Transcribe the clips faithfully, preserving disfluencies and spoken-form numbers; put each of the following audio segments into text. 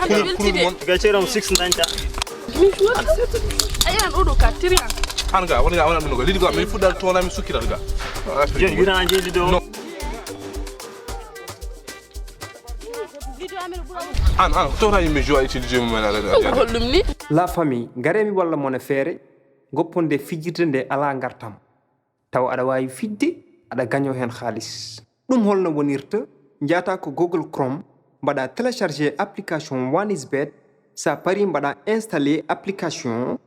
Weltide. Ga ceeram six dañta. A yiyan oɗo ka tiriyan. An ga woni ga wona ɗum ga lidi ga min fuɗɗal toona min sukkiral ga. Jon yurana jeeli do. No. An an tawta yimɓe jowa utilisé mum en ala. Holɗum ni? La famille, ngaree mi walla mon e feere, gopponde fijirde nde alaa ngartam. Tawa aɗa waawi fijde, aɗa gañoo heen haalis. Ɗum holno wonirta? Njaata ko Google Chrome, mbaɗa télécharger application One is Bet. Sa pari mbaɗa installer application.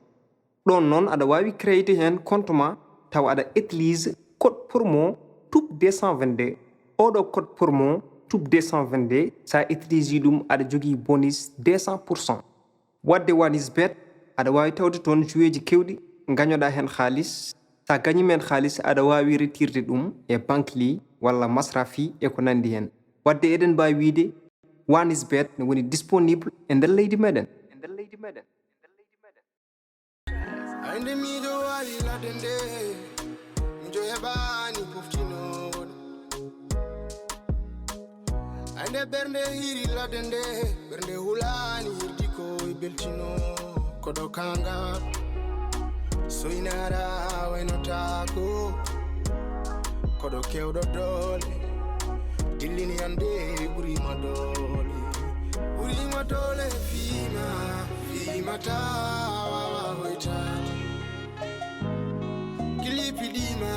Ɗoon noon aɗa waawi créer heen compte ma, tawa aɗa utilise code promo tube deux cent vingt-deux. Oɗo code promo tube deux cent vingt-deux, sa utilise ɗum aɗa jogii bonus deux cent pour cent. Wadde One is Bet, aɗa waawi tawde toon joueeji keewɗi, ngañoɗaa heen haalis. Sa gañiima heen haalis, aɗa waawi retirde ɗum e Bankly walla Masrafi e ko nanndi heen. Wadde eɗen mbaawi wiyde One is Bet ne woni disponible e nder leydi meɗen. Ay nde miijo waali ladde nde, miijo heɓaani poftinoowo ɗum. Ay nde ɓernde hiiri ladde nde, ɓernde hulaani hirdi ko e beltino. Koɗo kaŋŋa soynara waynotaako. Koɗo keewɗo doole, dillini annde ɓuriima doole. Ɓuriima doole fiima, fiima taa waawa hoytaade. Gilli piɗiima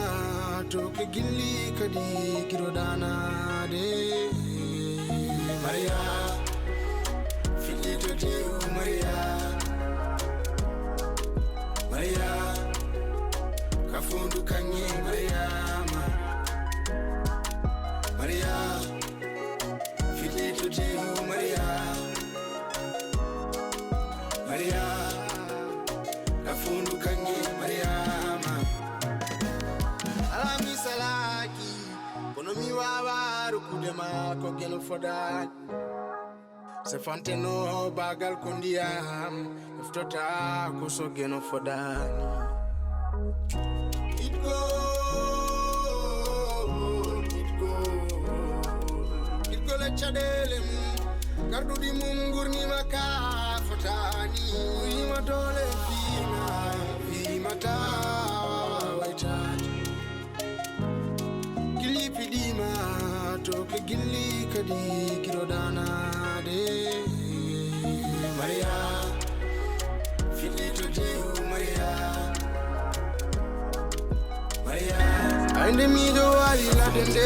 to ke gilli kadi giro danaade. Maria, fiɗɗi to tew Maria. Maria, ka fondu kaŋŋe Mariama. Maria, fiɗɗi to tew Maria. Maria, ka fondu kaŋŋe Mariama. Alaa mi salaaki, kono mi waawaa rokkude ma ko geno fodaani. Se fanteno baagal ko ndiyam, eftota ko so geno fodaani. Itgo, itgo, itgo le caɗeele mum, garɗuɗi mum ngurnima ka fotaani. Uyima doole fiima, fiima taa waawa waytaade. Gilli piɗiima to ke gilli kadi giro danaade. Maria, fiɗɗi to tew Maria. Maria, ay nde miijo waali ladde nde,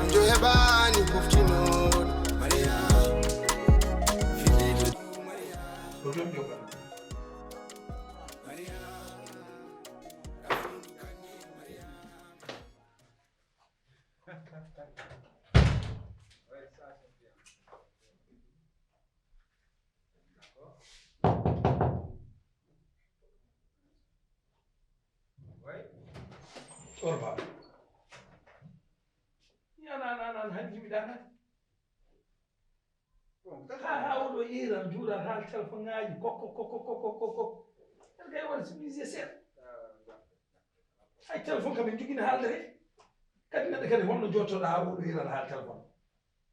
miijo heɓaani poftinooɗo. Maria, fiɗɗi to tew Maria. Maria. Orba. Yana nan nan hanji mi dana. Ha ha oɗo iran juuran haal téléphone ngaji kokko kokko kokko kokko. Erga e won sibise seeɗa. Hay téléphone kam en jogino haalde he. Kadi neɗɗo kadi holno jottoɗa ha oɗo iran haal téléphone.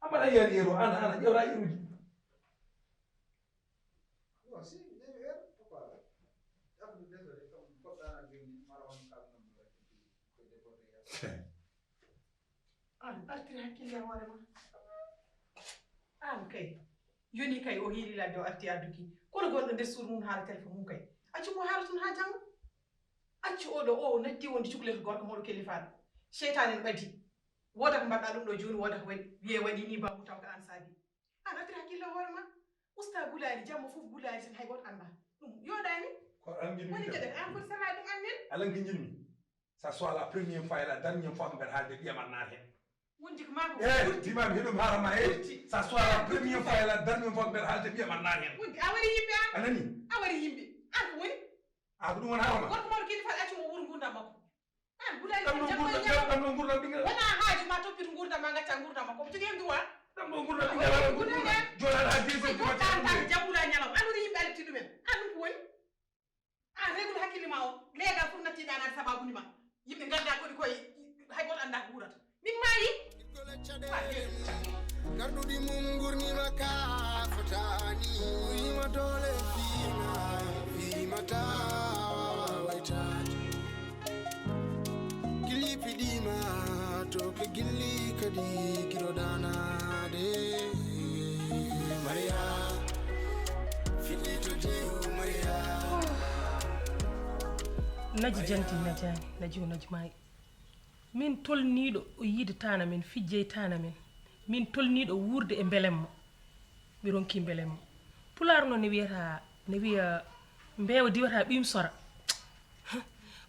Ambaɗa yari yero ana ana ƴewra yeruji. An artiri hakkille e hoore ma. An kay yoni kay o hiiri ladde o arti adduki kono gonɗo nder suur mum haala téléphone mum kay accu mo haala tun ha janngo. Accu oɗo o natti wonde cukalel ko gorko mawɗo kelifaaɗo. Seytaane no ɓadi wooda ko mbaɗɗa ɗum ɗo jooni wooda ko waɗi wiye waɗi ni babu taw ko an saabi. An artiri hakkille e hoore ma. Usta gulaali jamma fof gulaali tan hay gooto annda ɗum yooɗaani. Ko an njiɗmi woni jaɗata an foti salaa ɗum an nen. Alan ko njiɗmi. Ça soit la première fois et la dernière fois ko mbeɗa haalde ɓiyam an naata heen. Wonji ko maa ko eh ɓurti. Bimami heɗum harama he. Ça soit la première fois et la dernière fois ko mbeɗa haalde ɓiyam an naata heen. Wonji a wari yimɓe an a nani a wari yimɓe an ko woni a ko ɗum won harama gorko mawɗo kilifa accu mo wuur ngurdam makko. An gulaali ɗam ɗo gurdam ɗam ɗo gurdam ɓinngel wona haaju ma toppito ngurdam ma gacca ngurdam makko omo jogii heen droit. Ɗam ɗo gurdam ɓinngel ala gurdam joɗaɗa ha deux heures du matin. Jamɓula ñalam an woni yimɓe alatti ɗumen an ɗum ko woni. An regul hakkille ma o leegal fof nattiɗa nan sababude ma. Yimɓe ganda koɗi koye hay goto anda ko wurata min maayi. Garɗuɗi mum gurnima ka fota. Wiima doole fiima, fiima taa wawa waytaade. Gilli piɗiima, to ke gilli kadi kiro daanaade. Mariya, fiɗɗi to jeeru Mariya. Naji janti, najani, naji o, naji maayi. Min tolniiɗo o yiide taana men, fijjey taana men. Min tolniiɗo wuurde e mbelemma. Mi ronki mbelemma. Pulaar noon ne wiyata, ne wiya mbeewa diwata ɓiyum sora.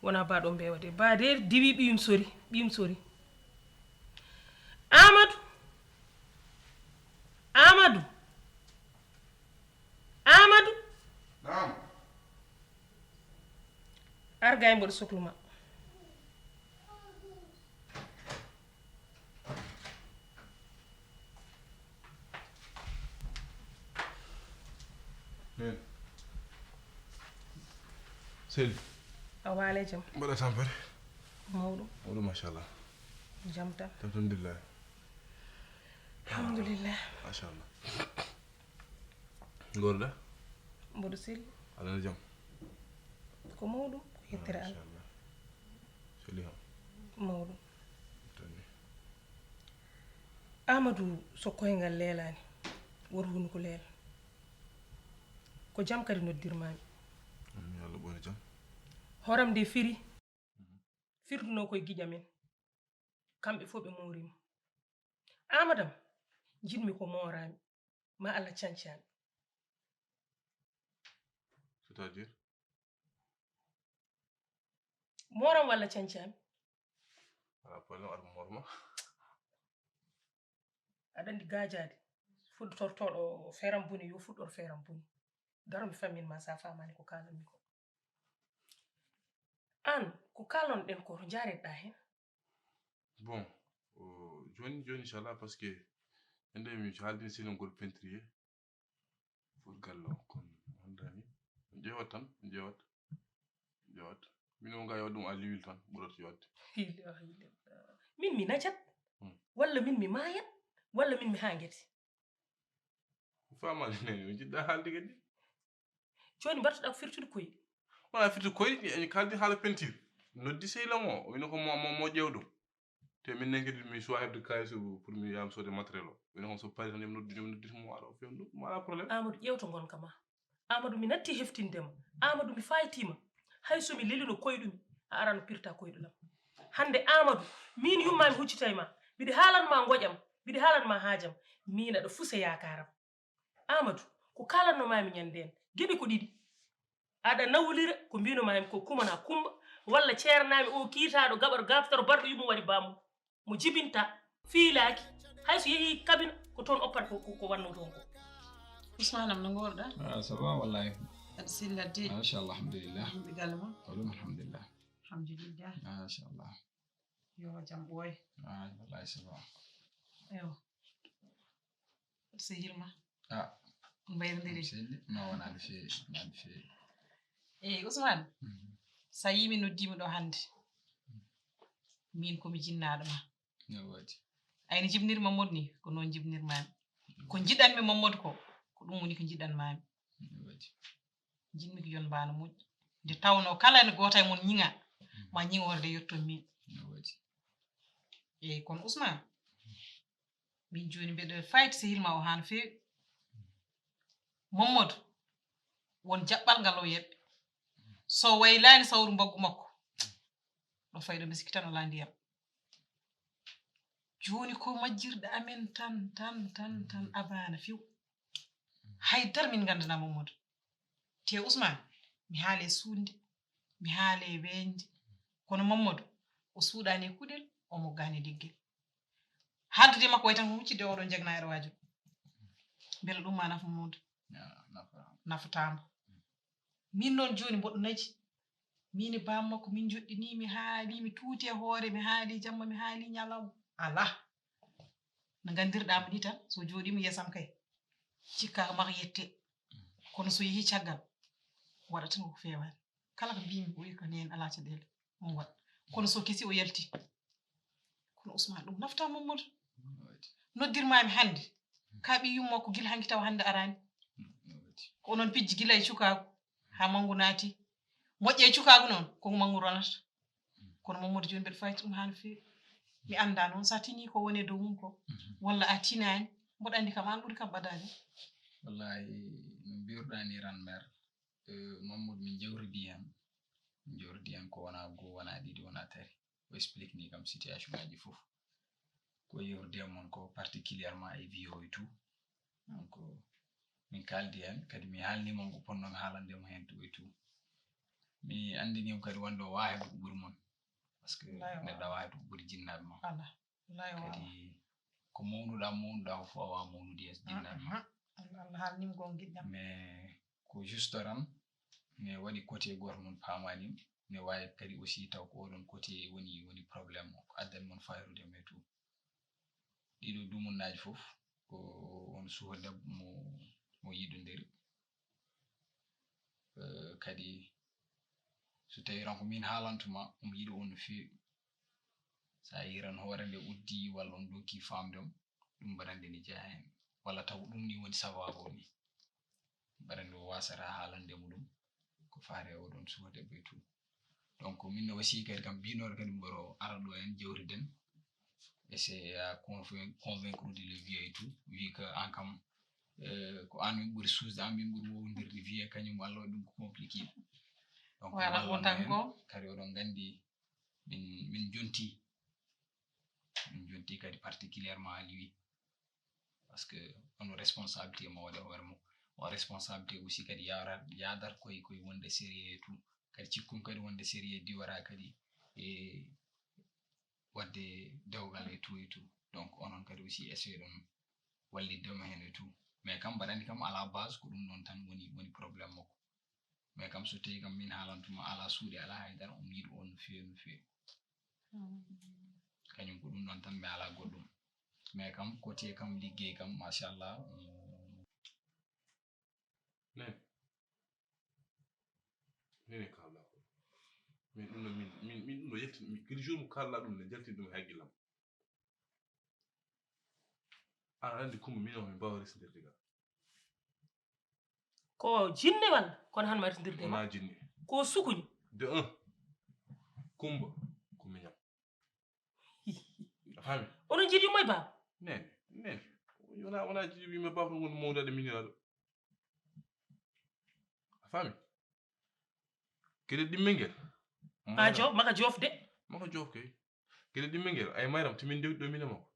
Wona ba ɗo mbeewa de. Ba de diwi ɓiyum sori, ɓiyum sori. Amadou! Amadou! Amadou! Naam. Ar gay mboɗo soklu ma. Min. Sel. A waale jam. Mbaɗa tampere. Mawɗum. Mawɗum, machallah. Jam tan. Alhamdulillah. Alhamdulillah. Machallah. Ngorɗa? Mboɗo selli. Alana jam? Ko mawɗum, ko yettere Allah. Machallah. Selli ham. Mawɗum. Tonni. Amadou, so koyngal leelaani, woto hunuko leela. Ko jam kadi noddirmaami. Yo Allah ɓoynu jam. Horam nde firi, firduno koye giƴa men. Kamɓe fof ɓe mooriima. Amadou am, njiɗmi ko mooraami. Ma Allah cancami. C'est-à-dire? Mooram walla cancami? Ala problème, aɗa moorma. Aɗa anndi gaajaade. Fuɗɗotortooɗo feeram boni, yo fuɗɗor feeram boni. Daro mi fammin ma sa faamaani ko kaalanmi ko. Aan, ko kaalon ɗen ko, to njaareɗaa heen? Bon, o, jooni, jooni, inchallah, parce que ende mi haaldini sino ngol peintrier. Fot gallo, kon hondani. Ƴeewat tan, ƴeewat. Ƴeewat. Min o nga yo ɗum a liwil tan, ɓurata yodde. Ilaha illallah. Min mi najat? Hmm. Walla min mi maayat? Walla min mi haa ngeti? Faamaali ne, mi jiɗɗa haalde kadi. Jooni mbaɗtoɗaa ko firtude koye? Wona firtude koye, en kaldi haala peinture. Noddi sehil am o, o wino ko mo, mo, mo ƴeew ɗum. Te min nen kadi mi suwa heɓde kaalis pour mi yaam soode matériel o. Wino kon so pari tan yomi noddi, yomi noddi mo waɗa o fewn ɗum, mi waɗa problème. Amadou, ƴeewto ngonka ma. Amadou, mi natti heftinde ma. Amadou, mi faytiima. Hay so mi lelino koyɗum, a arano pirta koyɗulam. Hannde Amadou, min yumma mi huccita e ma. Mbiɗi haalan ma ngoƴam, mbiɗi haalan ma haajam. Min aɗa fusa yaakaaram. Amadou, ko kaalannomaami ñande en, geɗe ko ɗiɗi. Aɗa nawlira ko mbiinomaami ko kumana kumba, walla ceernaami o kiitaaɗo gaɓaɗo gaaftoro barɗo yummo waɗi bammo. Mo jibinta, fiilaaki, hay so yehii kabina, ko toon oppata ko, ko, ko wannoo toon ko. Ousmane am, no ngoorɗaa? Ah, ça va, wallahi. Aɗa sella de. Machallah, alhamdulillah. Yimɓe galle mon? Oɗum, alhamdulillah. Alhamdulillah. Machallah. Yo jam ɓooy. Ah, wallahi, ça va. Eyo. Sehil ma. Ah. On mbayrondiri? Selli? No, wona no feewi, wona no feewi. Eyi, Ousmane, mhm, so a yii mi noddiima ɗo hannde, min ko mi jinnaaɗo ma. No waɗi. Ay no jibinir Mamadou ni, ko noon jibinir maami. Ko njiɗanmi Mamadou ko, ko ɗum woni ko njiɗan maami. No waɗi. Njiɗmi ko yon mbaano moƴƴi. Nde tawnoo kala ene gooto e mon ñiŋa, ma ñiŋoore nde yotton min. No waɗi. Eyi, kono Ousmane, min jooni mbeɗa fayti sehil ma o haa no feewi. Mamadou, won jaɓɓal ngal o yeɓɓe. So waylaani sawru mbaggu makko, ɗo fayɗo mbisikki tan alaa ndiyam. Jooni ko majjirɗe amen tan, tan, tan, tan abaana few. Hay dara min nganndanaa Mamadou. Te Ousmane, mi haale suuɗde, mi haale weeñde. Kono Mamadou, o suuɗaani e kuɗel, o moggaani e liggel. Haaldude e makko way tan ko huccitde oɗo jagna e waajur. Mbela ɗum ma nafa Mamadou? Ya, nafa. Nafataama. Min noon jooni mboɗo naji. Min e bammakko min joɗɗini, mi haali, mi tuuti e hoore, mi haali jamma, mi haali ñalawma. Alaa. No nganndirɗaa mo ni tan, so jooɗiima yeesam kay, cikka ko maa yette. Kono so yehi caggal, waɗa tan ko feewaani. Kala ko mbimi, o wiya ko neen, alaa caɗeele, on waɗa. Kono so kesi o yalti. Kono Ousmane, ɗum nafata Mamadou. Noddirmaami hannde. Ka ɓi yummo ko gila hanki tawa hannde araani. Ko onon pijji gila e cukaagu haa manngu naati. Moƴƴa e cukaagu noon, ko ko manngu ronata. Kono Mamadou jooni mbeɗa fayti ɗum haa no feewi. Mi anndaa noon so a tinii ko woni e dow mum ko, walla a tinaani, mboɗo anndi kam aan ɓuri kam ɓadaade. Wallahi, no mbiruɗaa ni ran mer, eh, Mamadou min jawridi heen. Min jawridi heen ko wonaa goo, wonaa ɗiɗi, wonaa tati. O explique ni kam situation aji fof. Ko yewrude e mon ko particulièrement e vieux et tout. Donc, min kaaldi heen, kadi mi haalni mon ko ponnomi haalande mo heen tout et tout. Mi anndini mo kadi wonde o waawi heɓde ko ɓuri mon. Parce que neɗɗo waawi heɓde ko ɓuri jinnaaɓe mon. Alaa. Wallahi o waawa. Kadi ko mawnuɗaa, mawnuɗaa ko fof a waawa mawnude yeeso jinnaaɓe mon. Aha. Allah, Allah haalnima ko giɗɗam. Mais ko juste tan, mi waɗi côté gooto mon paamaani, mi waawi kadi aussi taw ko oɗon côté woni, woni problème o, ko addani mon fayrude mais tout. Ɗiɗo dumunnaaji fof, ko on suka debbo mo, mo yiɗondiri. Eh, kadi so tawi tan ko min haalantuma, omo yiɗi on no feewi. So a yiran hoore nde uddi, walla on donkii faamde mo, ɗum mbaɗande ne jeyaa heen. Walla taw ɗum ni woni sabaabu o ni. Mbaɗande o waasata haalande mo ɗum. Ko faare oɗon suka debbo e tout. Donc, min aussi kadi kam mbinoɗo kadi mboɗo ara ɗo en jewtiden. Essayer à convain-, convaincre de le vieux et tout. Wi que an kam, eh, ko an min ɓuri suusde, an min ɓuri wowdirde vieux, kañum Allah waɗi ɗum ko compliqué. Donc, voilà, wallan mo tan heen ko. Kadi oɗon nganndi min, min jonti. Min jonti kadi particulièrement Aliou. Parce que on responsabilité mo waɗa hoore mum. On responsabilité aussi kadi yara-, yadar koye, koye wonde sérieux et tout. Kadi cikkum kadi wonde sérieux diwara kadi e waɗde dewgal et tout et tout. Donc, onon kadi aussi essayé ɗon wallidde mo heen et tout. Mais kam mbaɗani kam à la base ko ɗum ɗon tan woni, woni problème makko. Mais kam so tawi kam min haalantuma ala suuɗi, ala haydara, omo yiɗi on no feewi, no feewi. Kañum ko ɗum ɗon tan mi ala goɗɗum. Mais kam côté kam liggey kam, machallah, mm. Nene. Nene kalɗa ko. Min ɗum ɗo min, min, min ɗum ɗo yaltin, min, kadi jour mo kalɗa ɗum ne jaltin ɗum e haqqillam. Aɗa anndi Kumba, min o min mbaawa resondirde ga. Ko jinne walla? Kono han ma resondirde ma. Wonaa jinne. Ko sukuñi. De un, Kumba, ko miñam. A faami? Onon jiidi yumma e baaba? Nene, nene. Wonaa, wonaa jiidi yumma e baaba, ko woni mawdaade miñiraaɗo. A faami? Kede ɗimmel ngel. A jo-, maka joof de. Maka joof kay. Kede ɗimmel ngel, ay mayram, to min ndewti ɗo min e makko.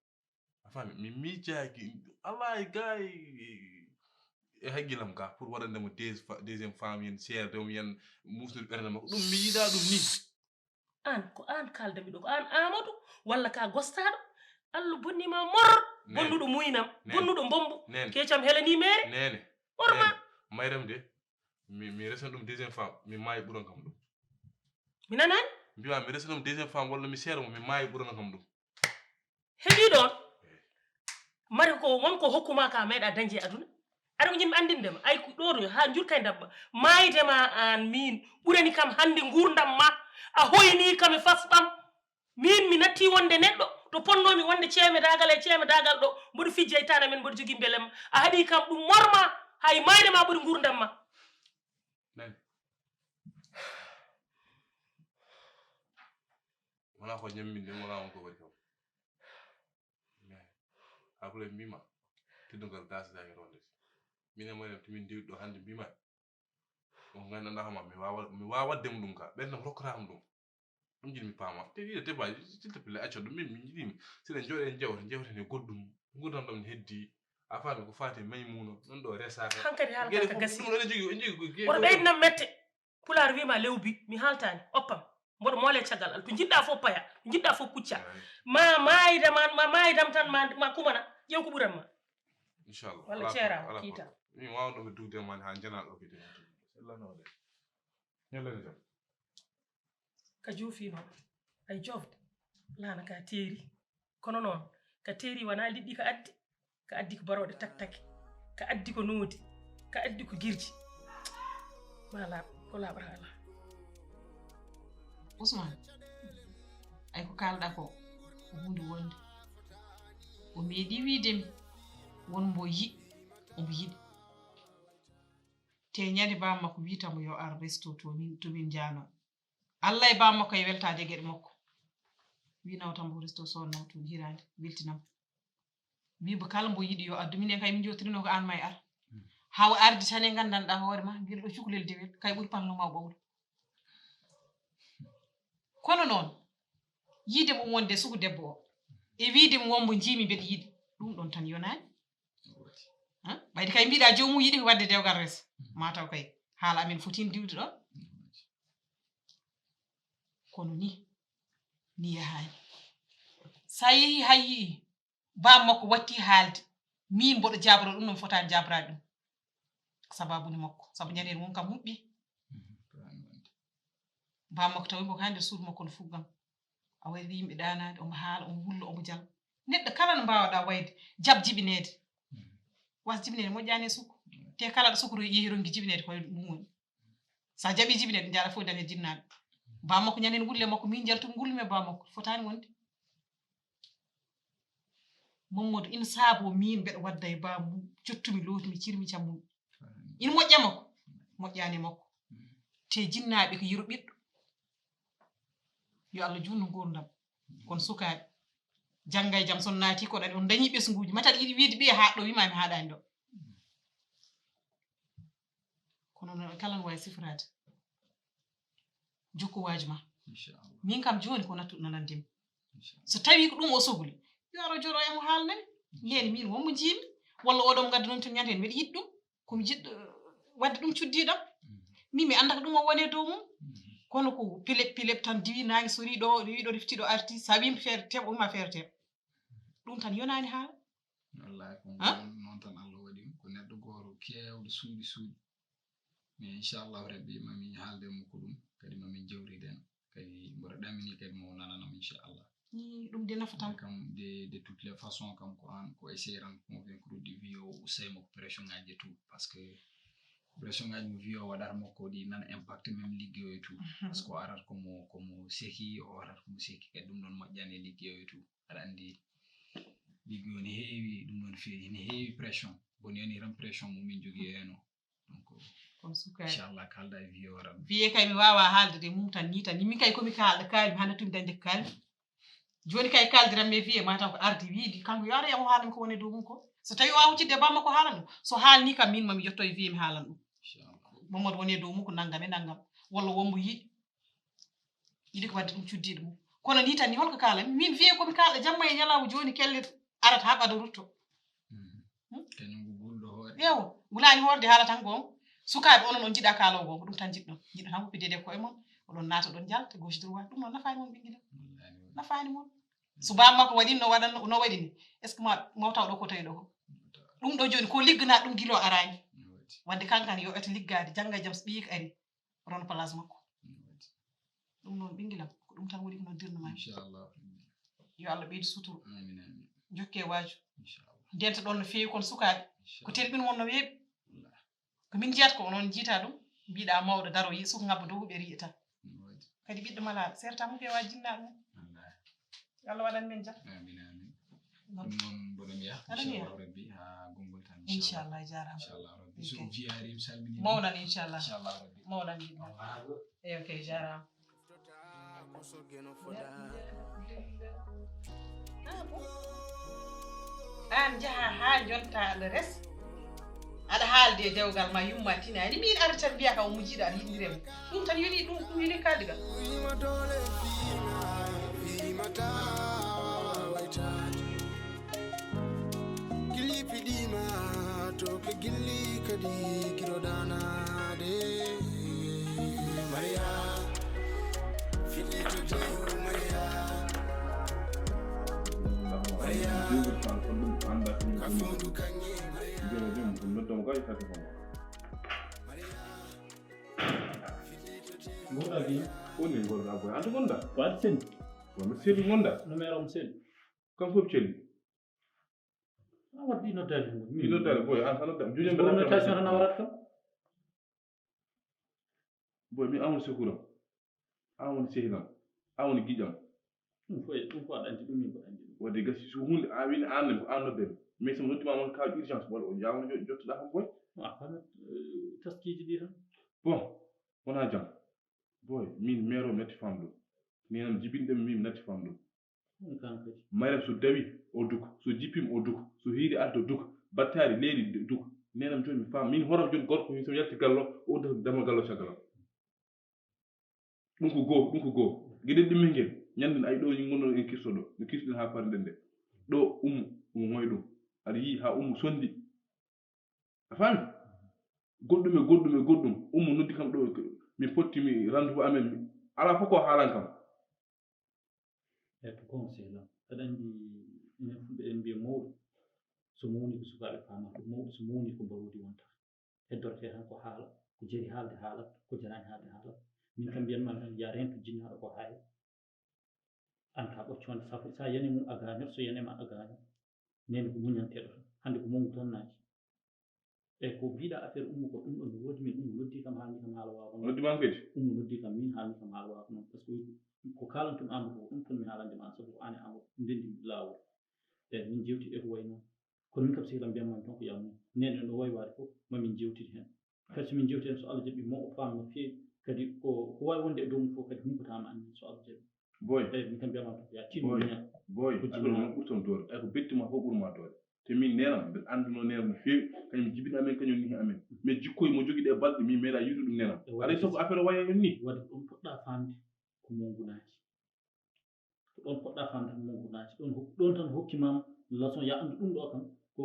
A faami? Mi miijaaki, alaa e gaay e haqqillam ga, pour waɗande mo deuxi-, fa-, deuxième femme, yen seerde mo, yen muusnude ɓernde makko. Ɗum mi yiɗaa ɗum nii. Aan, ko aan kaaldami ɗo, ko aan Aamadu, walla ka gostaaɗo? Allah bonni ma mor, nene, bonnuɗo muynam, nene, bonnuɗo mbombo, nene, keecam helanii meere. Nene. Mor ma. Nene. Mayram de, mi, mi resna ɗum deuxième femme, mi maayi ɓuran kam ɗum. Mi nanaani? Mbiyaa mi resna ɗum deuxième femme, walla mi seera mo, mi maayi ɓuran kam ɗum. Heɓii ɗoon? Mari ko won ko hokkuma ka meeɗa dañde e aduna. Aɗa ko jiɗmi anndinde ma. Ay ko ɗo ɗum, haa njurka e dabba. Maayde ma aan miin ɓurani kam hannde nguurndam ma. A hoyni kam e fasɓam. Miin mi natti wonde neɗɗo to ponnoomi wonde ceemedaagal e ceemedaagal ɗo. Mboɗo fijja e tan amen, mboɗo jogii mbelem ma. A haɗi kam ɗum mor ma. Hay maayde ma ɓuri nguurndam ma. Nani? Wonaa ko ñammin de, wonaa on ko waɗi kam. Mais après mbima, teddungal gaasataake ronde. Min e Mariam, to min ndewi ɗo hannde mbima, on nganndanɗaa hoore ma, mi waawa, mi waawa waɗde mo ɗum ka. Ɓen tan rokkataa mo ɗum. Ɗum jiɗmi paama. Te wiide debaaji, s'il te plaît, acca ɗum, min, min njiɗimi. Si ɗen njooɗe en jewta, jewten e goɗɗum. Ngurndan ɗam ne heddi. A faami ko faati e Maymuna, non ɗo resaaka. Hankadi haalata ka gasi. Ɗum ɗo ne jogii, ne jogii ko. Woto ɓeydinam mette. Pulaar wiima lewbi, mi haaltaani, oppam. Mboɗo moole caggal Allah. To njiɗɗaa fof paya, to njiɗɗaa fof kucca. Ay. Ma maayde ma, ma maaydam tan ma, ma kumana, ƴeew ko ɓuran ma. Inchallah. Walla ceeraama, kiita. Min waawa ɗo ɓe dugde man haa njanaa ɗo kadi. Sellano de. Ñallere jam. Ka joofi noon, ay jofde, laana ka teeri. Kono noon, ka teeri wonaa liɗɗi ka addi, ka addi ko barooɗe taktake, ka addi ko noodi, ka addi ko girji. Ma laaɓ, ko laaɓata alaa. Ousmane, ay ko kaalɗaa ko, ko huunde wonde. O meeɗi wiide mi, won mbo yiɗi, omo yiɗi. E ñande bammakko wiitamo yo ar resto to min to min jaano. Allah e bammakko e weltaade geɗe makko. Wi nawtam resto sonno tun hirande weltinam. Wi bo kala mbo yiɗi yo addu minen kay min jottirino ko an ma e ar. Haw ardi tan e gandanɗa hoore ma ngel ɗo cukalel dewel kay ɓuri panno ma ɓowɗo. Kono noon yiide mum wonde suku debbo o e wiide mum wonmbo jiimi mbeɗa yiɗi ɗum ɗon tan yonaani. Ɓayde kay mbiɗa joomum yiɗi ko wadde dewgal res mataw kay haala amen fotin diwde ɗon. Kono ni ni yahaani. Sa yehi hay yii bammakko watti haalde min mboɗo jabro ɗum no mi fotaani jabraade ɗum. Sababu ni makko sabu ñaneri won kam muɓɓi. Bammakko tawi mbo ka nder suudu makko no fuggam. A waɗi yimɓe ɗaanaade omo haala omo wulla omo jala. Neɗɗo kala no mbaawɗa wayde jab jibineede. Was jibineede moƴƴaani e suku. Te kala ɗo suku yehi ronki jibineede koye mum woni. Sa jaɓi jibineede njaɗa fof daña jinnaaɓe. Bammakko ñanden wulle makko min jaltum ngulmi e bammakko fotaani wonde. Mamadou ina saabo min mbeɗa wadda e bamum jottumi lootumi cirmi cammumi. Ina moƴƴa makko moƴƴaani makko. Te jinnaaɓe ko yiro ɓiɗɗo. Yo Allah juutnu nguurndam. Kono sukaaɓe jannga e jam son naati koɗo on dañi ɓesnguuji mataɗa yiɗi wiide ɓiye haaɗ ɗo wimami haaɗani ɗo. Kono noon kala no wawi sifraade jokku waaju ma. Min kam jooni ko nattuɗo nanandimi. So tawi ko ɗum o sohli yo aro joro emo haalnami. Ndeni min wonmo jiimi walla oɗo mo gadda noon to ñande hen mbeɗa yiɗi ɗum. Komi jiɗɗo wadde ɗum cuddiɗam. Min mi annda ko ɗum o woni e dow mum. Kono ko pilep pilep tan diwi nange sori ɗo ɗo wiɗo refti ɗo arti sa wima feere teɓ o wima feere teɓ. Ɗum tan yonani haala. Wallahi ko noon tan Allah waɗi ko neɗɗo goto kewɗo suuɗi suuɗi. Mais inchallahu rabbi mami haalde mo ko ɗum kadi mami jawriden kadi mboɗo ɗamini kadi mo nananam inchallah. Ɗum de nafatam kam de de toutes les façons kam ko an ko essayer an convaincre de vie o usay mo ko pression ngaji de tout parce que pression ngaji mo vie o waɗata mo ko ɗi nana impact même liggeyo e tout parce que o arat komo komo seki o arat komo seki kadi ɗum ɗon moƴƴani e liggeyo e tout aɗa andi liggeyo ne heewi ɗum ɗon feewi ne heewi pression boni yani tan pression mo min jogui heno. Kono suka inchallah kalda e viyo tan viye kay mi wawa haalde de mum tan ni tan ni min kay komi kaalɗo kaali mi hannde tumi dañde ko kaali. Joni kay kaldiran mi viye mataw ko ardi wiidi kanko yo ara yamo haalami ko woni e dow mum ko so tawi o awtidde bamma ko haalan ɗum so haalni kam min mami yetto e viye mi haalan ɗum. Mamadou woni e dow mum ko nanngam e nanngam walla wonmo yiɗi yiɗi ko wadde ɗum cuddiɗo mum. Kono ni tan ni holko kaalami min viye komi kaalɗo jamma e ñalawma joni kelle arata ha ɓado rutto. Kañum ko gulɗo hoore. Ewo wulaani hoorde haala tan goonga sukaaɓe onon on njiɗa kaalo goonga ɗum tan njiɗɗon njiɗɗo tan woppi dede koye mon oɗon naata ɗon njalta gauche droit ɗum noon nafaani mon ɓinngila. Nafaani mon so bammakko waɗi no waɗan no waɗi ni est ce que ma mawtaw ɗo ko tawi ɗo ko ɗum ɗo jooni ko liggana ɗum gilo araani. Wadde kankan yo eto liggaade jannga e jam so ɓiyi ko ari rono place makko. Ɗum noon ɓingilam ko ɗum tan woni ko noddirno ma inchallah. Yo allah ɓeydu suturu amin amin jokke waaju inchallah. Ndenta ɗon no feewi kono sukaaɓe ko telɓin won no weeɓi. Ko min jiyata ko onon jiita ɗum mbiɗa mawɗo daro yi suka ngabba dow huɓere yiya tan. Kadi ɓiɗɗo malaaɗo serta mum feewa jinnaɗo mum. Allah waɗan men jam amin amin. Ɗum noon mboɗo mbiya inchallah rabbi ha gongol tan inchallah jarama inchallah rabbi so viyarim salmini mawnan inchallah inchallah rabbi mawnan jiɗɗo. Eyo kay jarama. An jaha ha jonta aɗa res aɗa haalde e dewgal ma yumma tinani min ari tan mbiya ka omo jiiɗa aɗa yiɗiremo ɗum tan yoni ɗum ɗum yoni kaldigal. Gilli piɗima to ke gilli kadi kiro danade. Maria fillito jiw maria. Maria kafundu kangi maria. Maria fillito jiw. Ngoda bi. Woni ngoda boy antu gonda. Wat sen. Wala seli gonda. Numéro mo seli. Kam fof celi. A waɗi noddani mo. Ino dara boy an tan noddam joni mbaɗa notation tan a warat kam. Boy mi amon sekuram. Amon sehinam. Amon giƴam. Ɗum fof ɗum fof aɗa anndi ɗum min mbaɗa anndi ɗum. Wadde gasi so hunde a wini an ko an noddani mais somi noddi ma mon ka urgence wala o jawno jottoɗa kam boy. Ah, hano Taskiiji ɗi tan. Bon, wonaa jam. Boy, min meero mi natti famɗo. Nenam jibinɗo mi, mi natti famɗo. Ɗum kan kadi. Mayram so dawi, o duko. So jippima, o duko. So hiiri addo, duko. Battaari, leeri, du-, duko. Nenam jooni mi faam. Min horam jooni gorko, min so mi yalti gallo, o uddata dama gallo caggal am. Ɗum ko goo, ɗum ko goo. Giɗen ɗum min ngel. Ñanden ay ɗo, ñin ngonno en kirso ɗo. No kirsoɗen haa parenden de. Ɗo, ummo, ummo moy ɗum. Aɗa yii haa ummo sondi. A faami? Goɗɗum e goɗɗum e goɗɗum. Ummo noddi kam ɗo, min potti mi rendez-vous amen. Alaa fof ko haalan kam. Eto, conseil am. Aɗa anndi, enen fulɓe eɗen mbiya mawɗo, so mawni ko sukaaɓe paamata ɗum. Mawɗo so mawni ko mbaroodi wonta. Heddorte tan ko haala, ko jari haalde haalat, ko jaraani haalde haalat. Min kam mbiyanmi tan, ya rento jinnaaɗo ko haaya. An ka ɓoccoonde safo, sa yani mum a gaaño, so yani ma a gaaño. Nene ko muñanteeɗo tan. Hannde ko mawgu tan naati. Eyi, ko mbiɗa affaire ummu ko ɗum ɗon no woodi, min ummu noddi kam, haalni kam haala wawa ko noon. Noddi ma kadi? Ummu noddi kam min, haalni kam haala wawa ko noon. Par ce que ko kalantum Amadou ko ɗum tan mi haalande ma, sabu ko an e Amadou ndendi laawol. Eyi, min jewti e ko wayi noon. Kono min kam sehil am mbiyam man tan ko yaw mum. Nene no wawi waade fof, ma min jewtid heen. Kadi so min jewti heen, so Allah jaɓi mo o faam no feewi. Kadi ko, ko wawi wonde e dow mum fof kadi humpotama anni so Allah jaɓi. Boy. Eyi, min kam mbiyam man tan ko ya tinno. Boy, muñal. Boy, ko affaire jibinaa. Mo ɓurton doole. Ay ko betti ma fof ɓuri ma doole. Te min nenam, mbeɗa anduno nenam no feewi, kañum jibini amen, kañum nihi amen. Mais jikkoy mo jogiɗe balɗe, min meeɗa yiidu ɗum nenam. E waɗde alay sago affaire waya en ni. Waɗde ko ɗum poɗɗa faamde ko mawgu naati. Ko ɗon poɗɗa faamde ko mawgu naati. Ɗon hok-, ɗon tan hokki ma leçon, ya anndu ɗum ɗo kam ko,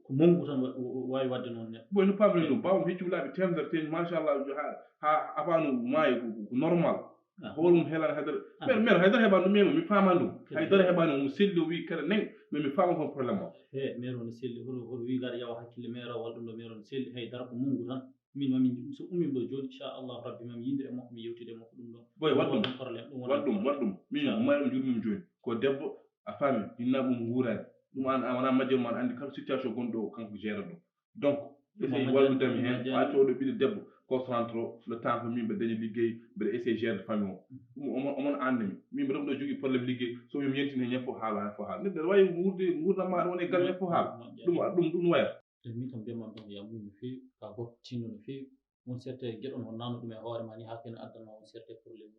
ko mawgu tan wa-, wa-, waawi waɗde noon neɗɗo. Boy no paamre ɗum, bawam heccu laabi temedere ten, machallah, ha, ha afanu maayo ko, ko normal. Ah. Hoore mum helan haydara. Ah. Mère, mère, haydara heɓani ɗum, mais mi faama ɗum. Kadi. Haydara heɓani mo, mo selli o wi kala neng, mais mi faama kon problème o. He, mère o no selli, hoto, hoto wi gara yawa hakkille mère o walla ɗum ɗo, mère o no selli, haydara ko mungu tan. Min ma min, so ummima ɗo jooni, inchallahu rabbi, ma mi yindir e makko, mi yewtida e makko ɗum ɗon. Boy, waɗ ɗum. Ɗum wonani problème, ɗum wonani problème. Waɗ ɗum, waɗ ɗum. Min, inchallah. Mayam jurmum jooni. Ko debbo, a faami, jinnaɓe mum nguurani. Ɗum an, a wona majjere ma, an anndi kala situation gonɗo o, kanko gérata ɗum. Donc, essaye wallude mi heen, ɓay cooɗo ɓiɗɗo debbo, concentre le temps ko min mbeɗa daña liggey, mbeɗa essaye gérde famille o. Ɗum omon, omon anndi mi. Min mbeɗa ɗo jogii problème liggey, so mi yentini heen ñande fof haala, ñande fof haala. Neɗɗo wawi wuurde, nguurdam ma wona e galle ñande fof haala. Ɗum, ɗum, ɗum waya. E min kam mbiyam ma ɗum ya mum no feewi, ka gorko tinno no feewi. On serte geɗon on nano ɗum e hoore ma ni, haa kene addana on serte problème.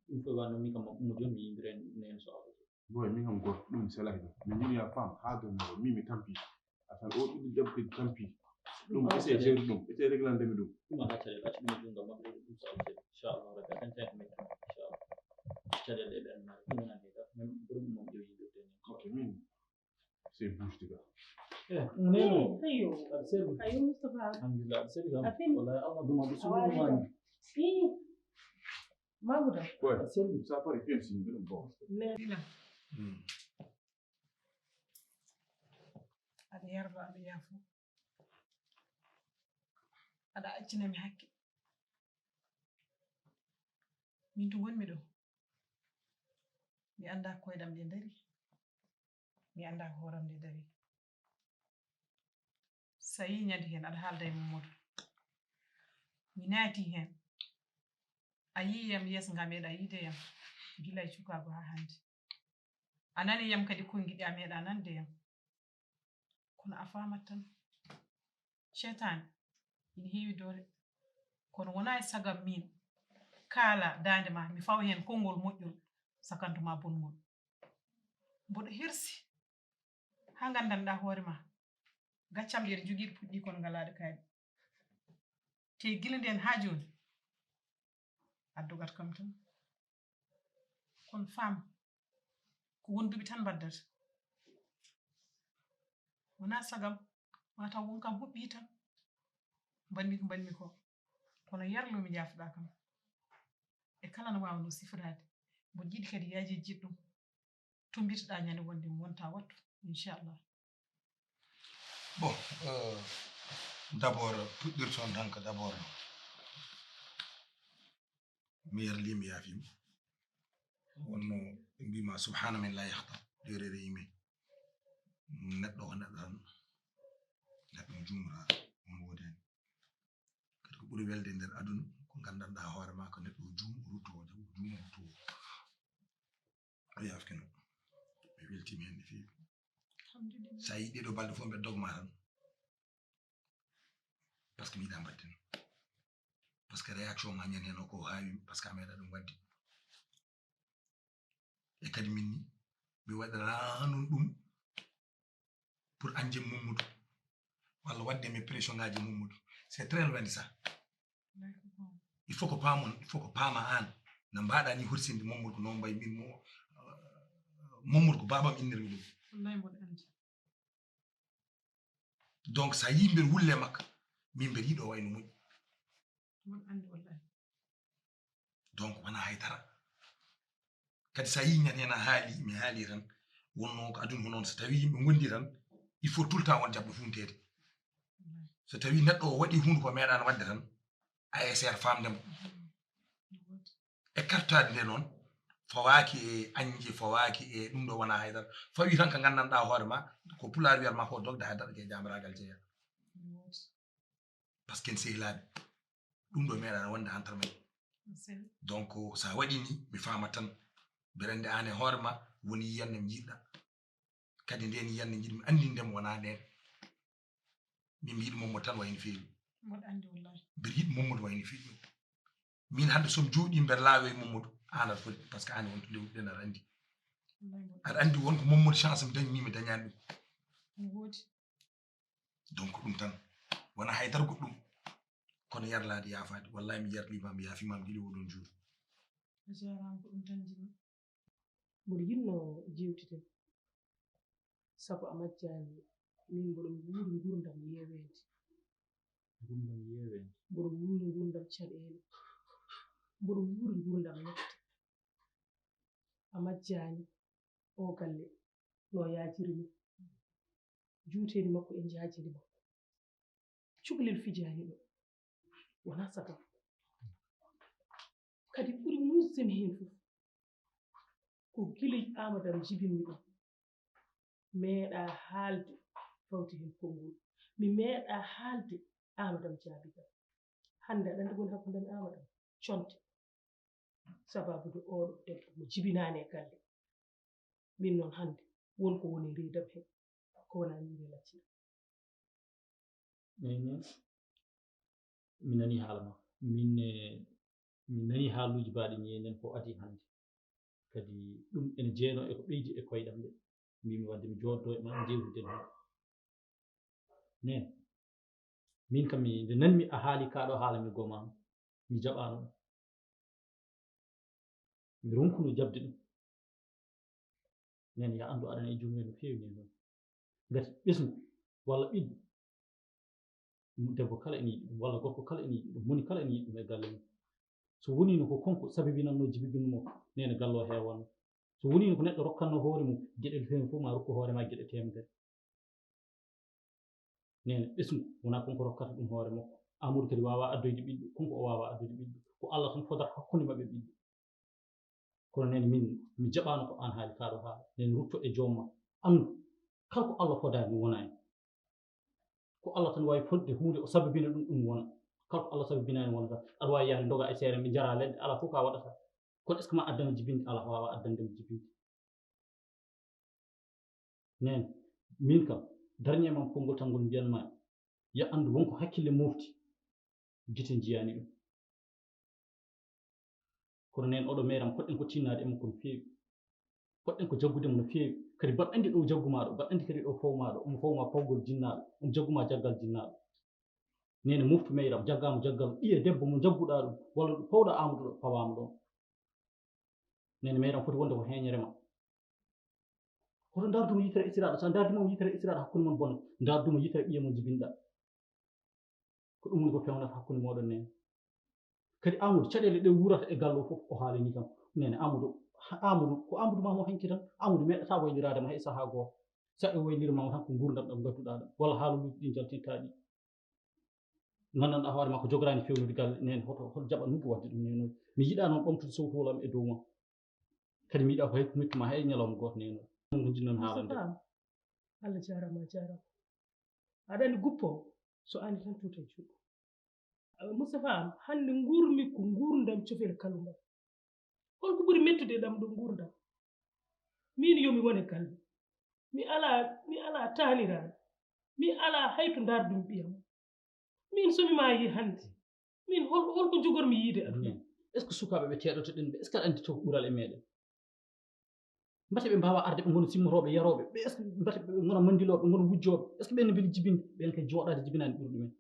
Ɗum fof wano min kam ummo jooni mi yindira en neen so Allah jaɓi. Boy, min kam gorko ɗum selaki ɗum. Mi yiɗi ya faam haa dow mi, mi tampi. Affaire o ɓiɗɗo debbo kadi tampi. Ɗum ese gérde ɗum, ese réglande mi ɗum. Ɗum alaa caɗeele, accu ɗum e junngo makko, ɗum so Allah jaɓi. Inchallah rabbi, a dañta hen ko metti, inchallah. Caɗeele ɗe ɓe annaa, ɗum wonani ɗa. Min ɓuri ɗum moom ƴeew yimɓe ɓe. Ok, min. C'est bouche de gars. Eh, neno. Ayo. Aɗa selli. Ayo, Moustapha. Alhamdulillah, aɗa selli kam. A selli. Wallahi, Allah ɗum aɗa suuɗi ɗum wani. Ih. Maguda. Ouais. Aɗa selli. Ça paraît bien, si, mais bon. Ne. Hmm. Aɗa yarba, aɗa yaafo. Aɗa accina mi hakke. Min to ngonmi ɗo, mi anndaa ko koyɗam ɗe ndari, mi anndaa ko hooram nde dari. So a yii ñande heen aɗa haalda e Mamadou, mi naati heen, a yii yam yeeso nga meeɗa yiide yam, gila e cukaagu haa hannde. A nani yam kadi konngi ɗi a meeɗa nande yam. Kono a faamat tan, seytaane ina heewi doole. Kono wonaa e sagam miin kaala daande ma, mi fawa heen konngol moƴƴol, sakanto ma bonngol. Mboɗo hirsi haa nganndanɗaa hoore ma, gaccam ɗi eɗe njogii ɗo puɗɗii kono ngalaa ɗo kaaɗi. Te gila ndeen haa jooni, a dogat kam tan. Kono faam, ko wonduɓe tan mbaddata. Wonaa sagam, ma taw won kam huɓɓii tan. Mbaɗmi ko mbaɗmi ko. Kono yarlo mi jaafoɗaa kam. E kala no waawnoo sifraade. Mboɗo yiɗi kadi yaaji jiɗɗum. To mbiytoɗaa ñande wonde mi wonta wattu, inchallah. Bon, euh, d'abord, puɗɗirton tan ko d'abord, mi yarli, mi yaafima. Wonno ɓe mbima, "Subhana min la yakhta." Ɗo reere yimɓe. Neɗɗo ko neɗɗo tan. Neɗɗo juumata, mo woodani. Kadi ko ɓuri welde e nder aduna, ko gandanɗa hoore ma ko neɗɗo o juum, o rutto o jam, o juum, o rutto o. A yaafkino. Mi weltima hen no feewi. Alhamdulillah. Sa yi ɗeɗo balɗe fof mbeɗa dogma tan. Parce que mi yiɗa mbaɗde noon. Parce que réaction ma ñande heen o ko haawi, parce que a meeɗa ɗum waɗde. E kadi min ni, mi waɗataa noon ɗum pour añde Mamadou, walla waɗde mi pression ngaaji Mamadou. C'est très loin de ça. Il faut ko paamon, il faut ko paama aan. No mbaɗa ni horsinde Mamadou ko noon mbayi min mo, euh, Mamadou ko baabam innir mi ɗum. Wallahi mboɗo anndi. Donc, so a yii mbeɗa wulle makka, min mbeɗa yiɗo wayno moƴƴi. Mboɗo anndi wallahi. Donc, wonaa hay dara. Kadi so a yii ñande heen a haali, mi haali tan, wonno ko aduna ko noon, so tawi yimɓe ngondi tan, il faut tout le temps won jaɓɗo funteede. Wallahi. So tawi neɗɗo o waɗi huunde ko meeɗaano waɗde tan, a essayer faamde mo. Mhm. E kartaade nde noon, fawaaki e añde, fawaaki e ɗum ɗo wonaa hay dara. Fawi tan ko nganndanɗaa hoore ma, ko pulaar wiyat ma ko dogde hay dara, ko e jaambaraagal jeyaa. Parce que en sehilaaɓe. Ɗum ɗo meeɗaano wonde entre men. Donc, so a waɗi ni, mi faama tan. Mbeɗa anndi aan e hoore ma, woni yiyannde mi yiɗɗa. Kadi nden yiyannde njiɗmi anndinde mo wonaa nden. Min mi yiɗi Mamadou tan wayno feewi. Mboɗo anndi wallahi. Mbeɗa yiɗi Mamadou wayno feewi. Min hannde so mi jooɗii mbeɗa laawa e Mamadou, aan aɗa foti, parce que aan wonto lewru ɗen aɗa anndi. Wallahi mboɗo Aɗa anndi won ko Mamadou chance mi dañmi, mi dañaani ɗum. No woodi. Donc ɗum tan. Wonaa hay dara goɗɗum. Kono yarlaade yaafaade. Wallahi mi yarlii ma, mi yaafii ma, mi gili oɗon jour. A jaaraama, ko ɗum tan njiɗmi. Mboɗo yiɗno jeewtiden sabu a majjaani, min mboɗo wuuri nguurndam yeeweende. Nguurndam yeeweende. Mboɗo wuuri nguurndam caɗeele. Mboɗo wuuri nguurndam mette. A majjaani, oo galle no yaajiri ni. Juuteeli makko e njaajeendi makko. Cukalel fijaani ɗo. Wonaa sago. Kadi ɓuri muusde mi heen fof, ko gila Aamadu am jibinmi ɗum. Meeɗaa haalde fawti heen konngol. Mi meeɗaa haalde Aamadu am jaabi kam. Hannde aɗa anndi ko woni hakkunde am e Aamadu am? Conte. Sababude ooɗo debbo mo jibinaani e galle. Min noon hannde won ko woni reedam heen. Ko wonaa wiide laccira. Eyi, min, mi nanii haala ma. Min, eh, mi nanii haaluuji baaɗi nii enen ko adii hannde. Kadi ɗum ene jeenoo e ko ɓeydi e koyɗam ɗe. Mbimi wadde mi jooddoo e ma, njeewtiden heen. Min, min kam mi, nde nanmi a haali kaa ɗoo haala mi gomaama. Mi jaɓaano ɗum. Mi ronkuno jaɓde ɗum. Nden ya anndu aɗana e juumre no feewi nden noon. Ngati ɓesngu walla ɓiɗɗo, debbo kala ene yiɗi ɗum, walla gorko kala ene yiɗi ɗum, moni kala ene yiɗi ɗum e galle mum. So woniino ko kanko sabibinannoo jibinannoo mo, neene galle o heewanno. So woniino ko neɗɗo rokkannoo hoore mum geɗel feewi fof, ma rokku hoore ma geɗe teemedere. Neene ɓesngu wonaa kanko rokkata ɗum hoore makko. Amadou kadi waawaa addoyde ɓiɗɗo, kanko o waawaa addude ɓiɗɗo. Ko Allah tan fodata hakkunde maɓɓe ɓiɗɗo. Kono neene min, mi jaɓaano ko aan haali kaa ɗoo haala. Neene rutto e joom ma. Anndu, kala ko Allah fodaani wonaa en. Ko Allah tan waawi fodde huunde o sababina ɗum, ɗum wona. Kala ko Allah sababinaani wonata. Aɗa waawi yahde ndoga e seere, mi jara leɗɗe, alaa fof ka waɗata. Kono est-ce que ma addana jibinde? Alaa, waawaa addande mo jibinde. Nen, min kam, darñe mam konngol tan ngol mbiyanma, ya anndu won ko hakkille mofti, gite njiyaani ɗum. Kono nen oɗo meeram, poɗɗen ko tinnaade e makko no feewi. Poɗɗen ko jaggude mo no feewi. Kadi mbaɗa anndi ɗo jaggumaa ɗo, mbaɗa anndi kadi ɗo fawmaa ɗo, omo fawmaa fawgol jinnaaɗo, omo jaggumaa jaggal jinnaaɗo. Neene moftu meeram, jaggaa mo jaggal, ɓiye debbo mo jagguɗaa ɗum, walla ɗo pawɗaa Aamadu ɗo, pawaama ɗon. Neene meeram foti wonde ko heeñere ma. Hoto ndaardumo yitere esiraaɗo, so a ndaardiima mo yitere esiraaɗo, hakkunde mon bonat. Ndaardumo yitere ɓiye mo jibinɗaa. Ko ɗum woni ko fewnata hakkunde mooɗon neene. Kadi Amadou, caɗeele ɗe wuurata e galle o fof o haalini kam. Neene Amadou, ha-, Amadou, ko Amadou ma mo hanki tan. Amadou meeɗata wayliraade ma hay sahaa gooto. Sa e waylirma mo tan ko nguurndam ɗam ngadduɗaa ɗam. Walla haaluuji ɗi njaltintaa ɗi. Nganndanɗaa hoore ma ko jogoraani fewnude galle, neene hoto, hoto jaɓan nuggu waɗde ɗum neene. Mi yiɗaa noon ɓamtude sowtowol am e dow ma. Kadi mi yiɗaa ko hay ko mettu ma hay ñalawma gooto neene. Ɗum ko njinnoo mi haalande. Moustapha, Allah jaaraama, a jaaraama. Aɗa anndi guppo, so ani tan tuuta e juɗɗo. Awa Moustapha am, hannde nguurmi ko nguurndam cofel kalundam. Holko ɓuri mettude e ɗam ɗo nguurndam? Miin yo mi wone galle. Mi alaa, mi alaa taaniraaɗo. Mi alaa hay to ndaardumi ɓiyam. Min somi maayi hannde, min hol holko jogormi yiide aduna? Est ce que sukaaɓe ɓe teeɗotoɗen ɓe, est ce que aɗa anndi to ko ɓural e meɗen? Mbate ɓe mbaawa arde ɓe ngona simmotooɓe yarooɓe ɓe, est ce que mbate ɓe ngona mandilooɓe, ngona wujjooɓe? Est ce que ɓen mbeli jibinde? Ɓen kay jooɗaade jibinaani ɓuri ɗumen.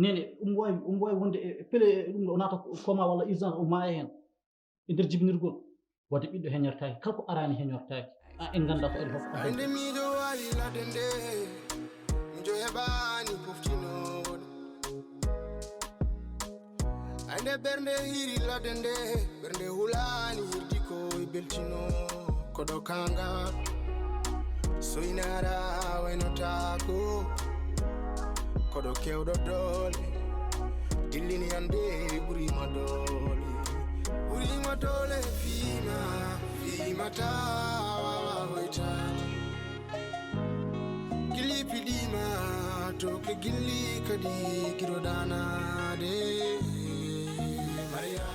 Nene um wawi um wawi wonde e pele ɗum ɗo naata coma walla urgence o maaya heen e nder jibinirgol. Wadde ɓiɗɗo heñortaaki, kala ko araani heñortaaki. A en ngannda ko ari fof. Ay nde miijo wayi ladde nde, miijo heɓaani poftinooɗo. Ay nde ɓernde hiri ladde nde, ɓernde hulaani hirdi ko e beltino. Koɗo kanga soynara waynotaako. Koɗo kewɗo doole dillini ande ɓurima doole. Ɓurima doole fiima fiima tawa hoytaade. Gilli piɗima to ke gilli kadi giroɗanade. Maria.